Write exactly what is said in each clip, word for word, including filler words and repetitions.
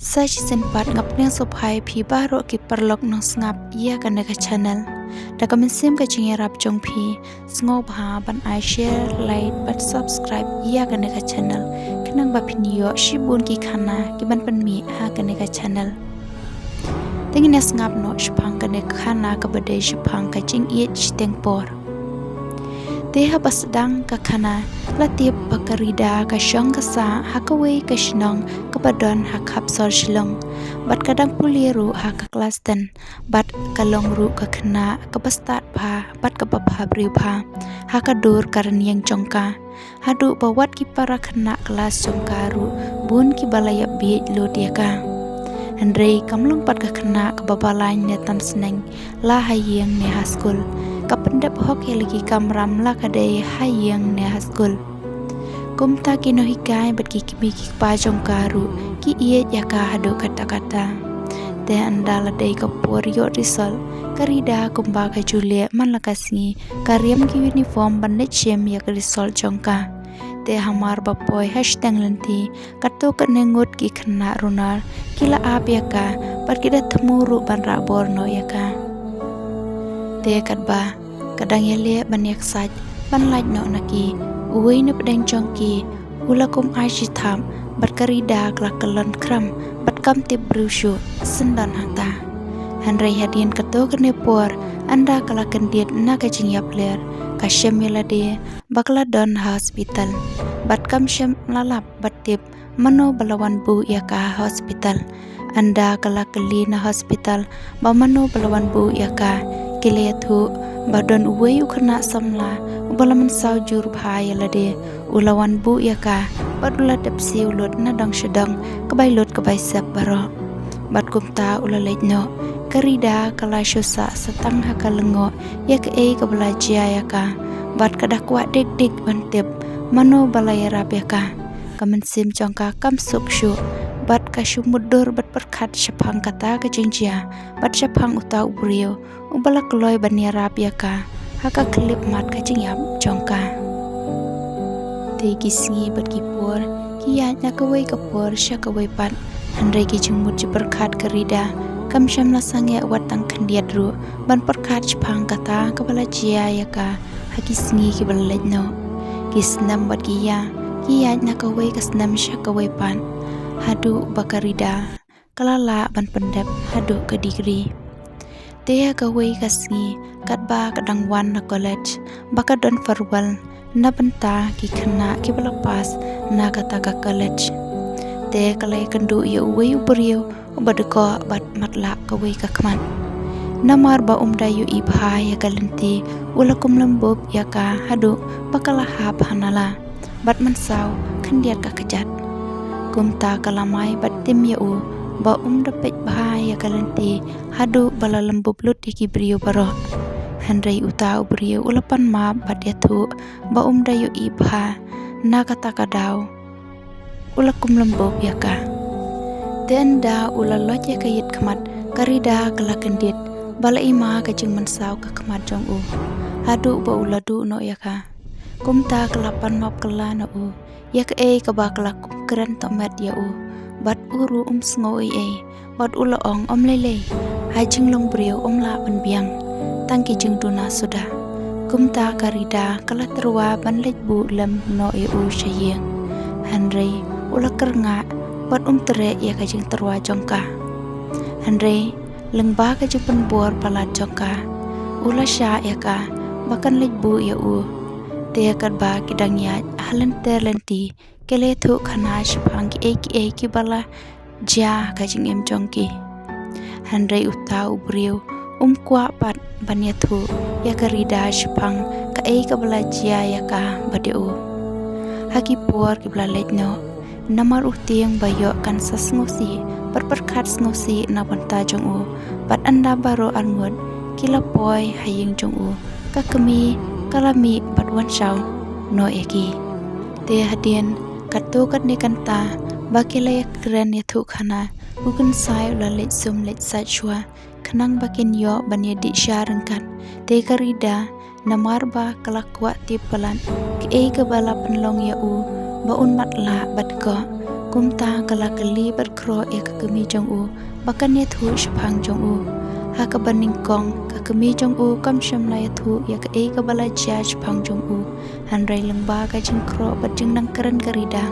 Sa shisien pat nga pdiang sngewbha ïa phi baroh ki paralok nongsngap ïa kane ka channel. Da ka mynsiem ka jingïarap jong phi, sngewbha ban ai share, like bad subscribe ïa kane ka channel, khnang ba phin ïoh shibun ki khana kiban pynmih ha kane ka channel. Te ngin ïa sngap noh shaphang kane ka khana kaba dei shaphang ka jingïeit shiteng por. Te haba sdang ka khana, la tip ba ka Rida ka shong ka sah ha kawei ka shnong kaba don ha khap sor Shillong, bad ka dang pule ruh ha ka klas ten, bad ka long ruh ka khynnah kaba stad bha bad kaba bhabriew bha ha ka dur ka rynïeng jong ka, haduh ba wat ki para khynnah klas jong ka ruh bun kiba la ïap bieit lut ïa ka. Hynrei kam long pat ka khynnah kaba balaiñ ne tam sneng, la ha ïing ne ha skul. Ka pyndep hok ïa la ki kamram la ka dei ha ïing ne ha skul. Kumta ki nonghikai bad ki kmie ki kpa jong ka ruh ki ïeit ïa ka haduh katta katta. Te ynda la dei ka por ïoh result, ka Rida kumba ka ju leh man la ka sngi, ka riam ki uniform ban leit shim ïa ka result jong ka. Te hamar ba poi ha shiteng lynti, katto katne ngut ki khynnah runar ki la ap ïa ka, bad ki da thmu ruh ban rah bor noh ïa ka. Te katba ka dang ïaleh ban ïaksaid ban lait noh na ki, uwei na pdeng jong ki u la kum ai shi thap, bad ka Rida ka la kyllon khram bad kam tip briew shuh, syndon hangta. Hynrei hadien katto katne por, ynda ka la kyndit na ka jingïapler, ka shem ïa lade ba ka la don ha hospital, bad kam shym la lap bad tip mano ba la wan buh ïa ka ha hospital. Ynda ka la kylli na hospital ba mano ba la wan buh ïa ka, ki la ïathuh ba don uwei u khynnah samla uba la mynsaw jur bha ïa lade, u la wan buh ïa ka bad u la dep siew lut na dong sha dong, ka bai lut ka bai sep baroh. Bad kumta u la leit noh, ka Rida ka la shu sah sa tang ha ka lyngngoh ïa kaei kaba la jia ïa ka, bad ka da kwah dik dik ban tip mano ba la ïarap ïa ka. Ka mynsiem jong ka kam suk shuh, bad ka shu mutdur bad pyrkhat shaphang kata ka jingjia, bad shaphang uta u briew uba la kloi ban ïarap ïa ka ha ka khyllipmat ka jingïap jong ka. Te ki sngi bad ki por ki ïaid na kawei ka por sha kawei pat, hynrei ki jingmut jingpyrkhat ka Rida kam shym la sangeh wat tang khyndiat ruh ban pyrkhat shaphang kata kaba la jia ïa ka ha ki sngi kiba la leit noh. Ki snem bad ki ïa ki ïaid na kawei ka snem sha kawei pat, haduh ba ka Rida ka la lah ban pyndep haduh ka degree. Te ha kawei ka sngi, katba ka dang wan na college, ba ka don farewell na bynta ki khynnah kiba la pass na kata ka college, te ka la ïakynduh ïa uwei u briew uba dkoh bad matlah kawei ka khmat. Namar ba um da ïohi bha ïa ka lynti, u la kum lymbup ïa ka haduh ba ka la hap ha nala, bad mynsaw khyndiat ka kjat. Kumta ka la mai bad tim ïa u ba um da peit bha ïa ka lynti haduh ba la lymbup lut ïa ki briew baroh. Hynrei uta u briew u la pan map bad ïathuh ba um da ïohi bha, na kata ka daw u la kum lymbup ïa ka. Te ynda u la loit ïa ka ïit khmat, ka Rida ka la kyndit ba la i ma ka jingmynsaw ka khmat jong u, haduh ba u la duh noh ïa ka. Kumta ka la pan map kylla na u ïa kaei kaba ka la kum kren tohmet ïa u, bad u ruh um sngew ei ei, bad u la ong, ym lei lei, ha jinglong briew ym lah ban biang, tang ki jingduna suda. Kumta ka Rida ka la tyrwa ban leit buh lem noh ïa u sha ïing. Hynrei u la kyrngah bad um treh ïa ka jingtyrwa jong ka. Hynrei lyngba ka jingpynbor palat jong ka, u la shah ïa ka ba kan leit buh ïa u. Te katba ki dang ïaid ha lynter lynti, ki la ïathuh khana shaphang kiei kiei kiba la jia ha ka jingim jong ki. Hynrei uta u briew um kwah pat ban ïathuh ïa ka Rida shaphang kaei kaba la jia ïa ka bad ïa u ha ki por kiba la leit noh. Namar u tieng ba ïoh kan sa sngewsih bad pyrkhat sngewsih na bynta jong u, bad ynda baroh arngut ki la poi ha ïing jong u, ka kmie ka la mih bad wan shaw noh ïa ki. Te hadien katto katne kynta ba ki la ïakren ïathuh khana, u Kynsai u la leit sum leit sait shuwa khnang ba kin ïoh ban ïadih sha ryngkat. Te ka Rida, namar ba ka la kwah tip palat kaei kaba la pynlong ïa u ba un matlah bad dkoh, Kumta ka la kylli bad khroh ïa ka kmie jong u ba kan ïathuh shaphang jong u. Ha kaba nyngkong ka kmie jong u kam shym la ïathuh ïa kaei kaba la jia shaphang jong u. Hynrei lyngba ka jingkhroh bad jingnang kren ka Rida,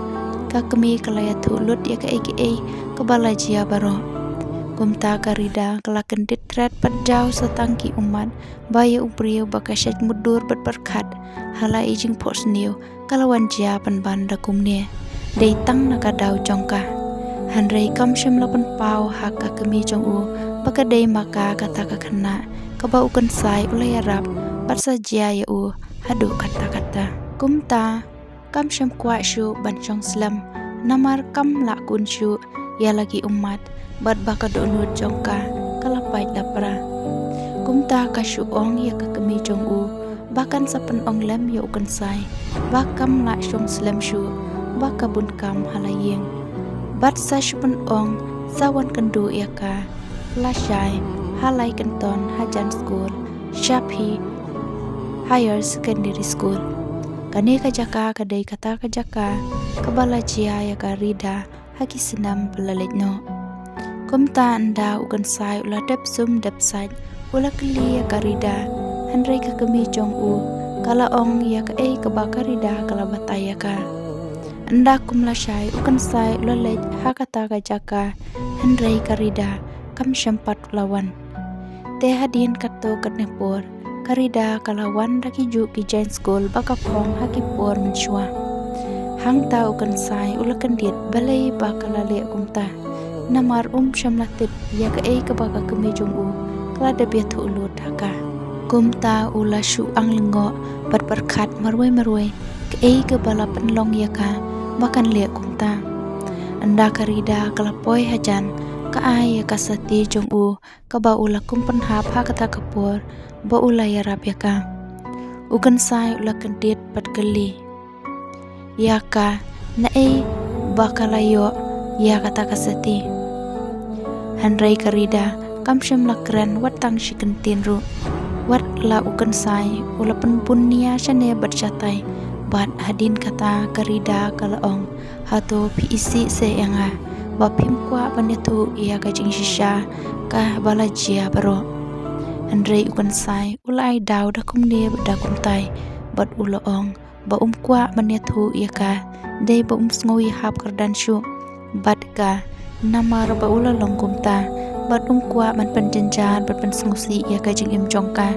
ka kmie ka la ïathuh lut ïa kaei kaei kaba la jia baroh. Kumta ka Rida ka la kyndit thret bad jaw sa tang ki ummat ba ïa u briew ba ka shait mutdur bad pyrkhat ha la i jingphohsniew ka la wan jia pynban da kumne. Dei tang na ka daw jong ka. Hynrei kam shym la pynpaw ha ka kmie jong u ba ka dei ma ka kata ka khynnah kaba u Kynsai u la ïarap bad sa jia ïa u haduh katta katta. Kumta kam shym kwah shuh ban shong slem namar kam lah kun shuh ïa la ki ummat bad ba ka dohnud jong ka ka la pait la pra. Kumta ka shu ong ïa ka kmie jong u ba kan sa pynong lem ïa u Kynsai ba kam lah shong slem shuh ba ka bun kam ha la ïing. Bad sa shu pynong sa wan kynduh ïa ka lashai ha Laikynton hajan skul Shaphi Higher Secondary School. Kane ka jaka ka dei kata ka jaka kaba la jia ïa ka Rida ha ki snem ba la leit noh. Kumta ynda u Kynsai u la dep sum dep sait u la kylli ïa ka Rida, hynrei ka kmie jong u ka la ong ïa kaei kaba ka Rida ka la batai ïa ka. Ynda kum lashai u Kynsai u la leit ha kata ka jaka, hynrei ka Rida kam shym pat u la wan. Te hadien katto katne por ka Rida ka la wan da ki juh ki jaiñ skul ba ka phong ha ki por mynshuwa. Hangta u Kynsai u la kyndit balei ba ka la leh kumta, namar um shym la tip ïa kaei kaba ka kmie jong u ka la dep ïathuh lut ha ka. Kumta u la shu ang lyngngoh bad pyrkhat marwei marwei kaei kaba la pynlong ïa ka ba kan leh kumta. Ynda ka Rida ka la poi hajan, ka ai ïa ka sati jong u kaba u la kum pynhap ha kata ka por ba u la ïarap ïa ka. U Kynsai u la kyndit bad kylli ïa ka naei ba ka la ïoh ïa kata ka sati. Hynrei ka Rida kam shym la kren wat tang shi kyntien ruh. Wat la u Kynsai u la pynbun nia shane bad shatai, bad hadien kata ka Rida ka la ong, hato phi isih se ïa nga ba phim kwah ban ïathuh ïa ka jingshisha kaba la jia baroh? Hynrei u Kynsai u la ai daw da kumne bad da kumtai bad u la ong ba um kwah ban ïathuh ïa ka dei ba um sngew ïahap kyrdan shuh bad ka namar ba u la long kumta, bad um kwah ban pynjynjar bad pynsngewsih ïa ka jingim jong ka.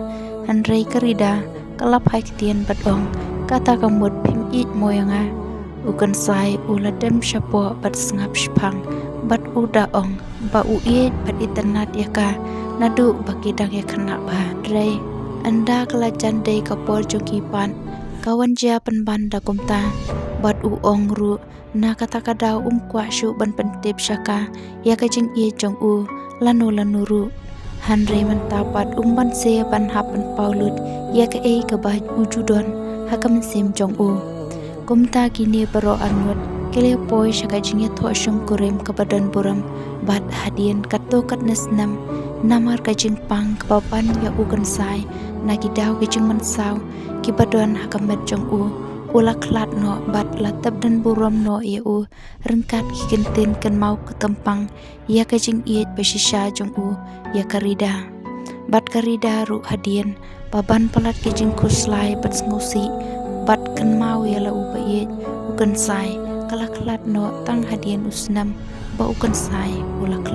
Hynrei ka Rida ka la phai ktien bad ong, kata ka mut phim ïeit mo ïa nga. U Kynsai u la dem shapoh bad sngap shiphang bad u da ong ba u ïeit bad itynnad ïa ka naduh ba ki dang ïa khynnah bha. Hynrei ynda ka la jan dei ka por jong ki pat, ka wan jia pynban da kumta, bad u ong ruh na kata ka daw um kwah shuh ban pyntip sha ka ïa ka jingïeit jong u lano lano ruh. Hynrei mynta pat um banse ban hap pynpaw lut ïa kaei kaba u ju don ha ka mynsiem jong u. Kumta kine baroh arngut ki la poi sha ka jingïathoh shongkurim kaba don burom, bad hadien katto katne snem, namar ka jingpang kaba ban ïa u Kynsai na ki daw ki jingmynsaw kiba don ha ka met jong u, u la khlad noh bad la tep don burom noh ïa u ryngkat ki kyntien kynmaw kthempang ïa ka jingïeit ba shisha jong u ïa ka Rida. Bad ka Rida ruh hadien ba ban palat ki jingkhuslai bad sngewsih bad kynmaw ïa la u ba ïeit, u Kynsai ka la khlad noh tang hadien u snem ba u Kynsai u la khlad.